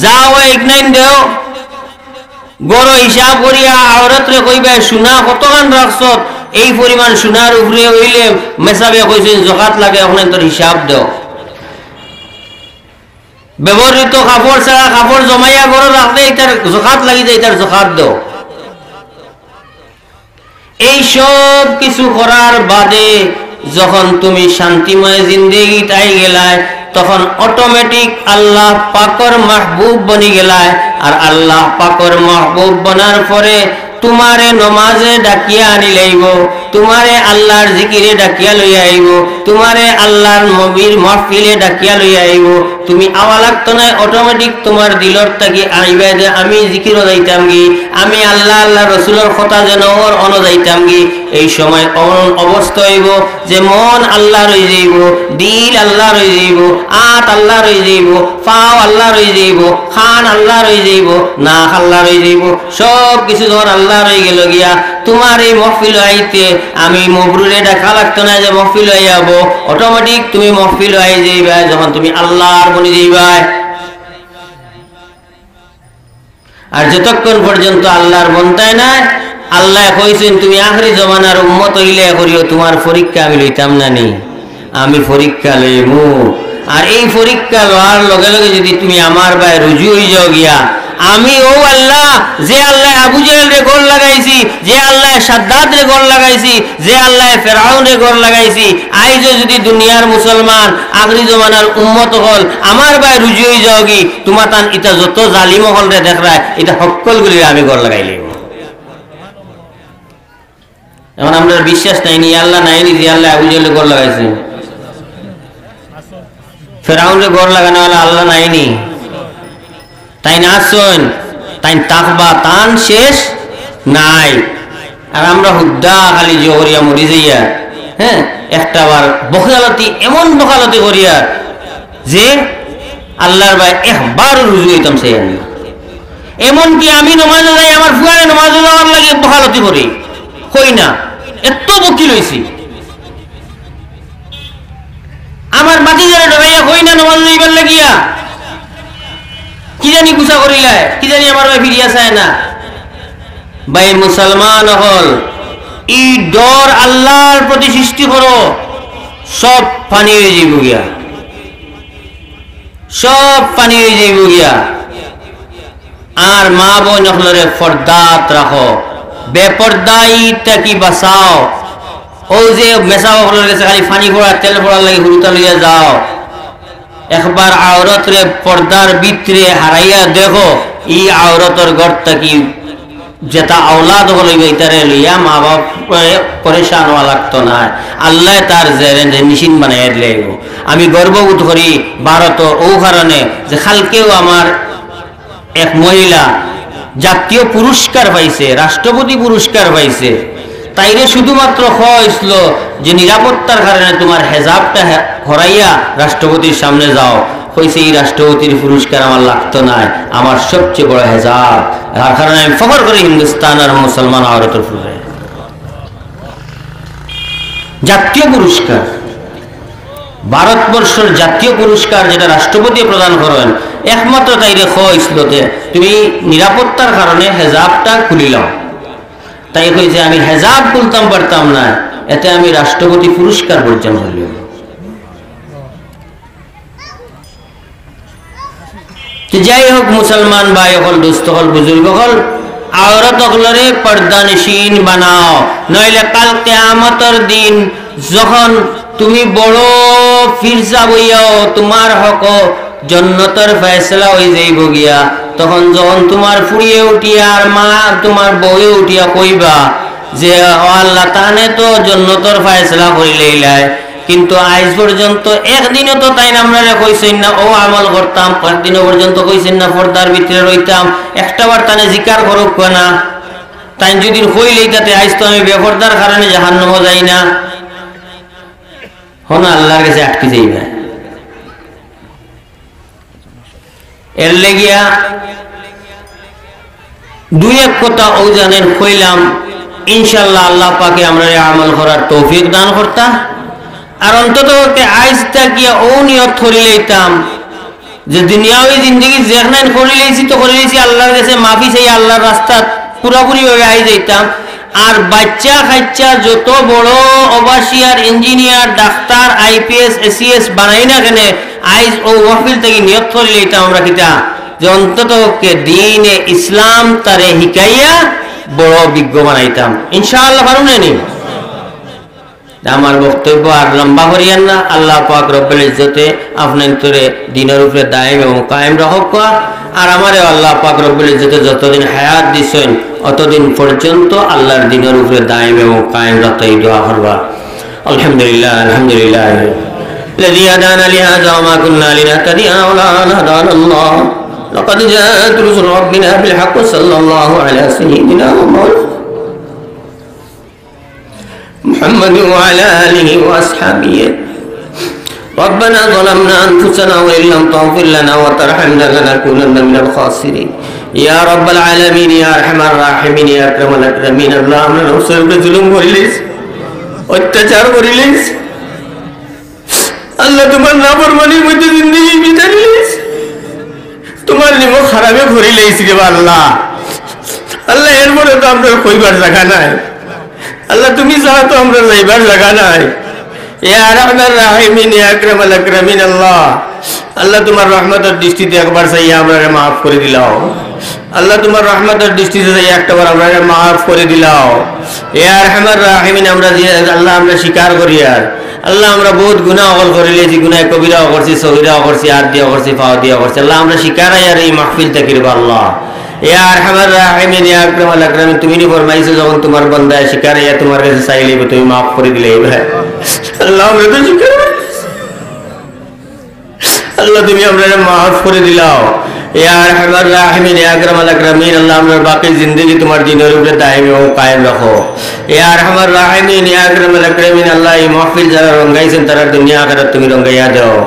যাও এক নাইন দেও, ঘরো হিসাব করিয়া আওরতরে কইবায়, "সোনা কতখান রাখছত?" এই পরিমাণ সোনার উপরে অইলে মেসাবে কইছইন, "জাকাত লাগে, অখন তোর হিসাব দেও।" ব্যবহৃত কাপড় ছাড়া কাপড় জমাইয়া ঘরো রাখলে ইতার জাকাত লাগি যায়, ইতার জাকাত দেও। এই সব কিছু করার বাদে যখন তুমি শান্তিময় জিন্দেগিত আইগেলায়, তখন অটোমেটিক আল্লাহ পাকর মাহবুব বনিগেলায়। আর আল্লাহ পাকর মাহবুব বনার পরে তুমারে নমাজে ডাকিয়া আনিলাইবো, তুমারে আল্লাহর জিকিরে ডাকিয়া লইয়া আইবো, তুমারে আল্লাহর নবীর মাহফিলে ডাকিয়া লইয়া আইবো। তুমি আওয়া লাগতো নায়, অটোমেটিক তুমার দিলর থাকি আইবায় যে আমি জিকিরো যাইতামগি, আমি আল্লাহ, আল্লাহর রসুলর কথা যেন অর অনো যাইতামগি। এই সময় অমন অবস্থা অইবো যে মন আল্লাহর অইযাইবো, দিল আল্লাহর অইযাইবো, আত আল্লাহর অইযাইবো, পাও আল্লাহর অইযাইবো, কান আল্লাহর অইযাইবো, নাক আল্লাহর অইযাইবো। সব কিছু যখন আল্লাহর অইগেলো গিয়া, তুমার এই মহফিল আইতে আমি মবরুরে ডাকা লাগতো নায় যে মহফিল আইয়াবো, অটোমেটিক তুমি মহফিল আইযাইবায় যখন তুমি আল্লাহর বনি যাইবায়। আর যতক্ষণ পর্যন্ত আল্লাহর বনতায় নায়, আল্লায় কইছইন, "তুমি আখরি জমানার উম্মত অইলে করিও, তুমার পরীক্ষা আমি লইতাম না নি, আমি পরীক্ষা লইমু।" আর এই পরীক্ষা লওয়ার লগে লগে যদি তুমি আমার বায় রুজু অইযাও গিয়া, আমি অউ আল্লাহ, যে আল্লায় আবু জেহেলরে ঘর লাগাইছি, যে আল্লায় সাদ্দাদরে ঘর লাগাইছি, যে আল্লায় ফেরাউনরে ঘর লাগাইছি, আইজও যদি দুনিয়ার মুসলমান, আখরি জমানার উম্মত অকল আমার বায় রুজু অইযাওগি, তুমাতান ইতা যত জালিম অকলরে দেখরায়, ইতা হক্কলগুলিরে আমি ঘর লাগাইলিমু। অখন আমরার বিশ্বাস নাই নি, আল্লাহ নাই নি, যে আল্লায় আবু জেহেলরে ঘর লাগাইছে? ফেরাউনরে ঘর লাগানোআলা আল্লাহ নাই নি? তাইন আছইন, তাইন থাকবা, তান শেষ নাই। আর আমরা হুদ্দা খালি জোহরিয়া মরি যাইয়া, হ্যাঁ, একটা বার বখালতি, এমন বখালতি করিয়া যে আল্লাহর বায় একবারও রুজু অইতাম চাই আমি। এমনকি আমি নমাজো যাই, আমার ফুয়ারে নমাজো যাওয়ার লাগি বখালতি করি, কই না, এত বকিল অইছি। আমার ভাতিজারে ডরাইয়া কই না নমাজো যাইবার লাগিয়া, কি জানি গুছা করিলায়, কি জানি আমার বায় ফিরিয়া চায় না। ভাই মুসলমান অকল, ই ডর আল্লাহর প্রতি সৃষ্টি করো, সব পানি অইযাইবো গিয়া, সব পানি অইযাইবো গিয়া। আর মা বইন অকলরে পর্দাত রাখো, বেপর্দাই থাকি বাঁচাও। অউ যে মেসাব অকলর গেছে খালি পানি পড়া, তেল পড়ার লাগি হুরুতা লইয়া যাও, একবার আওরতরে পর্দার ভিতরে হারাইয়া দেখো, ই আওরতর ঘর থাকি যেতা আওলাদ অকল অইবা, ইতারে লইয়া মা বাপ পরেশান অওয়া লাগতো নায়। আল্লায় তার জেরে যে মেশিন বানাইয়া দিলাইবো। আমি গর্ববোধ করি ভারত অউ কারণে যে কালকেও আমার এক মহিলা জাতীয় পুরস্কার পাইছে, রাষ্ট্রপতি পুরস্কার পাইছে। তাইরে শুধুমাত্র কওয়া অইছিল যে নিরাপত্তার কারণে তুমার হেজাবটা হে-, হরাইয়া রাষ্ট্রপতির সামনে যাও। কইছে, "এই রাষ্ট্রপতির পুরস্কার আমার লাগতো নায়, আমার সবচেয়ে বড় হেজাব, যার কারণে আমি ফখর করি হিন্দুস্তানর মুসলমান আওরতর উপরে।" জাতীয় পুরস্কার, ভারতবর্ষর জাতীয় পুরস্কার যেটা রাষ্ট্রপতি প্রদান করেন, একমাত্র তাইরে কইছিল যে, "তুমি নিরাপত্তার কারণে হেজাবটা খুলিলাও।" তাই কইছে, "আমি হেজাব খুলতাম পারতাম না, এতে আমি রাষ্ট্রপতি পুরস্কার বর্জন করলাম।" তো যাই হোক, মুসলমান ভাই অকল, দোস্ত অকল, বুজুর্গ অকল, আওরত অকলরে পর্দানিশীন বানাও, নইলে কাল কিয়ামতর দিন যখন তুমি বড় পীর সাব অইয়াও, তুমার হক জন্নতর ফয়সালা অই যাইবো গিয়া, তখন যখন তুমার ফুড়িয়ে উঠিয়া আর মা তুমার বউয়ে উঠিয়া কইবা যে, "ও আল্লাহ, তানে তো জন্নতর ফয়সালা করিলাইলায়, কিন্তু আইজ পর্যন্ত একদিনও তো তাইন আমরারে কইছইন না অউ আমল করতাম, একদিনও পর্যন্ত কইছইন না পর্দার ভিতরে রইতাম, একটা বার তানে জিকার করউক্কা না, তাইন যুদি কইলাইতা তে আইজ তো আমি বেপর্দার কারণে জাহান্নামো যাই না।" হনো আল্লার গেছে আটকি যাইবা। এর লাগিয়া দুই এক কথা অউ জানেন কইলাম, ইনশাআল্লাহ আল্লাহ পাকে আমরারে আমল করার তৌফিক দান করতা। আর অন্তত পক্ষে আইজ থাকিয়া অউ নিয়ত করিলাইতাম যে দুনিয়াবি জিন্দেগি যেখান করিলাইছি তো করিলাইছি, আল্লার গেছে মাফি চাই, আল্লার রাস্তাত পুরাপুরি ভাবে আই যাইতাম। আর বাইচ্চা কাইচ্চা যত বড় officer, engineer, doctor, IPS, ACS বানাই না কেনে, আইজ অউ মাহফিল থাকি নিয়ত করিলাইতাম আমরা কিতা, যে অন্তত পক্ষে দ্বীনে ইসলাম তারে হিকাইয়া বড় বিজ্ঞ বানাইতাম। ইনশাআল্লাহ পারমু নি? আমার বক্তব্য আর লম্বা করিয়ার না। আল্লাহ পাক রব্বুল ইজ্জতে আপনাইনতরে দ্বীনর উপরে দায়েম এবং কায়েম রাখউক্কা। আর আমারেও আল্লাহ পাক রব্বুল ইজ্জতে যতদিন হায়াত দিছইন, অতদিন পর্যন্ত আল্লার দ্বীনর উপরে দায়েম এবং কায়েম রাখতা, এই দোয়া করবা। الحمد لله، الحمد لله الذي هدانا لهذا وما كنا لنهتدي لولا أن هدانا الله، لقد جاءت رسل ربنا بالحق، صلى الله على سيدنا ومولانا محمد وعلى آله وأصحابه. ربنا ظلمنا أنفسنا وإن لم تغفر لنا وترحمنا لنكونن من الخاسرين. يا رب العالمين، يا أرحم الراحمين، يا أكرم الأكرمين। আল্লাহ, আমরা নফসর উপরে জুলুম করিলিছি, অত্যাচার করিলিছি। আল্লাহ, তুমার নাফরমানির মধ্যে জিন্দেগি বিতাইলিছি। তুমার নিমক হারামে করিলাইছি রে বা আল্লাহ। আল্লাহ, এরপরে তো আমরার কইবার জাগা নাই। আল্লাহ, তুমি ছাড়া তো আমরার যাইবার জাগা নাই। ইয়া আরহামার রাহিমিন, ইয়া আকরামাল আকরামিন আল্লাহ। আল্লাহ, তুমার রহমতর দৃষ্টিতে একবার চাইয়া আমরারে মাফ করি দিলাও। আল্লাহ, তুমার রহমতর দৃষ্টিতে চাইয়া একটাবার আমরারে মাফ করি দিলাও। ইয়া আরহামার রাহিমিন, আমরা যে, আল্লাহ, আমরা স্বীকার করিয়ার আল্লাহ, আমরা বউত গুনা অকল করিলিছি, গুনায় কবিরাও করছি, সগিরাও করছি, আত দিয়াও করছি, পাও দিয়াও করছি। আল্লাহ, আমরা স্বীকার অইয়ার এই মাহফিল থাকির বা আল্লাহ। ইয়া আরহামার রাহিমিন, ইয়া আকরামাল আকরামিন, তুমি নি ফরমাইছো, যখন তুমার বান্দায় স্বীকার অইয়া তুমার গেছে চাইলিবো, তুমি মাফ করি দিলাইবায়। আল্লাহ, আমরা তো স্বীকার করিলিছি। আল্লাহ, তুমি আমরারে মাফ করি দিলাও। ইয়া আরহামার রাহিমিন, ইয়া আকরামাল আকরামিন, আল্লাহ, আমরার বাকি জিন্দেগি তুমার দ্বীনর উপরে দায়েম এবং কায়েম রাখো। ইয়া আরহামার রাহিমিন, ইয়া আকরামাল আকরামিন, আল্লাহ, এই মাহফিল যারা রঙ্গাইছইন, তারার দুনিয়া আখিরাত তুমি রঙ্গাইয়া দেও।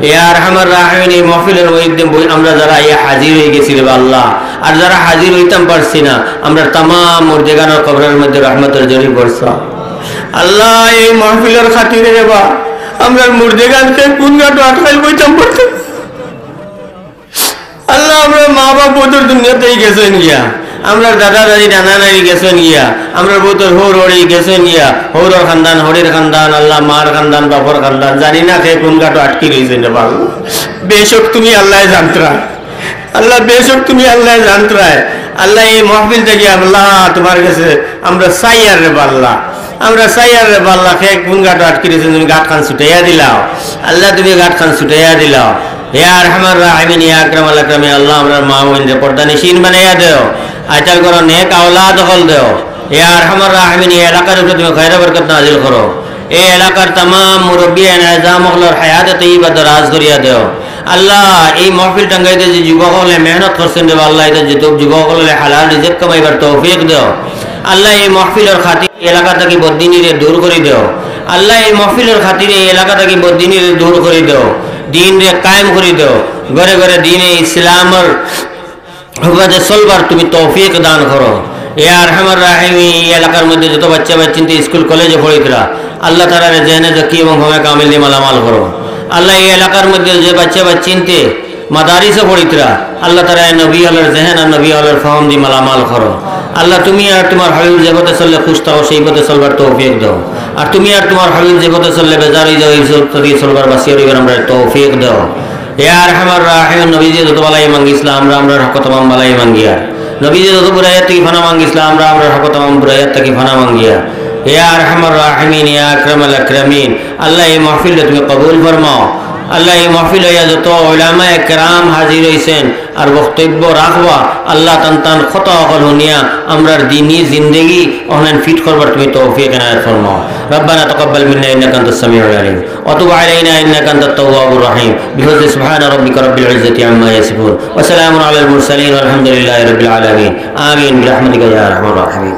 ইয়া আরহামার রাহিমিন, এই মাহফিলর মধ্যে বই-, আমরা যারা আইয়া হাজির অইগেছি রে বা আল্লাহ, আর যারা হাজির অইতাম পারছি না, আমরার তামাম মুর্দেগানর কবরর মধ্যে রহমতর ঝড়ি বর্ষা। আল্লাহ, এই মাহফিলর খাতিরে রে বা, আমরার মুর্দেগানরে কুন ঘাটো আটকাইল কইতাম পারতাম। আল্লাহ, আমরার মা বাপ বউতর দুনিয়া থাকি গেছইন গিয়া, আমরার দাদা দাদি, নানা নানি গেছইন গিয়া, আমরার বউতর হউর হড়ি গেছইন গিয়া, হউরর খান্দান, হড়ির খান্দান, আল্লাহ, মার খান্দান, বাপর খান্দান, জানি না কে কুন ঘাটো আটকি রইছইন রে বা। বেশক তুমি আল্লায় জানতরায়। আল্লাহ, বেশক তুমি আল্লায় জানতরায়। আল্লাহ, এই মাহফিল থাকি আল্লাহ, তুমার গেছে আমরা চাইয়ার রে বা আল্লাহ। আমরা চাইয়ার রে বা আল্লাহ, কে কুন ঘাটো আটকি রইছইন, তুমি ঘাটখান ছুটাইয়া দিলাও। আল্লাহ, তুমি ঘাটখান ছুটাইয়া দিলাও। ইয়া আরহামার রাহিমিন, ইয়া আকরামাল আকরামিন, আল্লাহ, আমরার মা বইনরে পর্দানিশীন বানাইয়া দেও। আইতার ঘরো নেক আওলাদ অকল দেও। ইয়া আরহামার রাহিমিন, এই এলাকার উপরে তুমি খায়র বরকত নাজিল করো। এই এলাকার তামাম মুরব্বিয়ানে আযম অকলর হায়াতে তৈয়বা দরাজ করিয়া দেও। আল্লাহ, এই মাহফিল টাঙ্গাইতে যে যুবক অকলে মেহনত করছইন রে বা আল্লাহ, ইতা যুবক অকলরে হালাল রিজিক কামাইবার তৌফিক দেও। আল্লাহ, এই মাহফিলর খাতিরে এই এলাকা থাকি বদদিনিরে দূর করি দেও। আল্লাহ, এই মাহফিলর খাতিরে এই এলাকা থাকি বদদিনিরে দূর করি দেও, দ্বীনরে কায়েম করি দেও, ঘরে ঘরে দ্বীনে ইসলামর হুকুমতে চলবার তুমি তৌফিক দান করো। ইয়া আরহামার রাহিমিন, এই এলাকার মধ্যে যত বাচ্চা বাচ্চিন্তে স্কুল কলেজো পড়িতরা, আল্লাহ, তারারে জেহেনে জকি এবং ফহমে কামিল দি মালামাল করো। আল্লাহ, এই এলাকার মধ্যে যে বাচ্চা বাচ্চিন্তে মাদারিসো পড়িত্রা, আল্লাহ তাআলা নবী অকলর জেহেন আর নবী অকলর ফহম দি মালামাল করো। আল্লাহ, তুমি আর তুমার হাবিব যে পথে চললে খুশ থাকো, সেই পথে চলবার তৌফিক দাও। আর তুমি আর তুমার হাবিব যে পথে চললে বেজার অই যাও, এই পথে চলবার বাসিয়া রইবার আমরারে তৌফিক দাও। ইয়া আরহামার রাহিমিন, নবীজি যত বালাই মাঙ্গিছলা, আমরা আমরার হকো তামাম বালাই মাঙ্গিয়ার। নবীজি যত বুরাইয়াত থাকি ফানা মাঙ্গিছলা, আমরা আমরার হকো তামাম বুরাইয়াত থাকি ফানা মাঙ্গিয়ার। ইয়া আরহামার রাহিমিন, ইয়া আকরামাল আকরামিন, আল্লাহ, এই মাহফিলরে তুমি কবুল ফরমাও। আল্লাহ, এই মাহফিলো আইয়া যত উলামায়ে কেরাম হাজির অইছইন আর বক্তব্য রাখবা, আল্লাহ, তান তান কথা অকল হুনিয়া আমরার দিনি জিন্দেগি অনলাইন ফিট করবার তুমি তৌফিক এনায়েত ফরমাও। ربنا تقبل منا إنك أنت السميع العليم وتب علينا إنك أنت التواب الرحيم. بحرمة سبحان ربك رب العزة عما يصفون وسلام على المرسلين والحمد لله رب العالمين. آمين برحمتك يا أرحم الراحمين.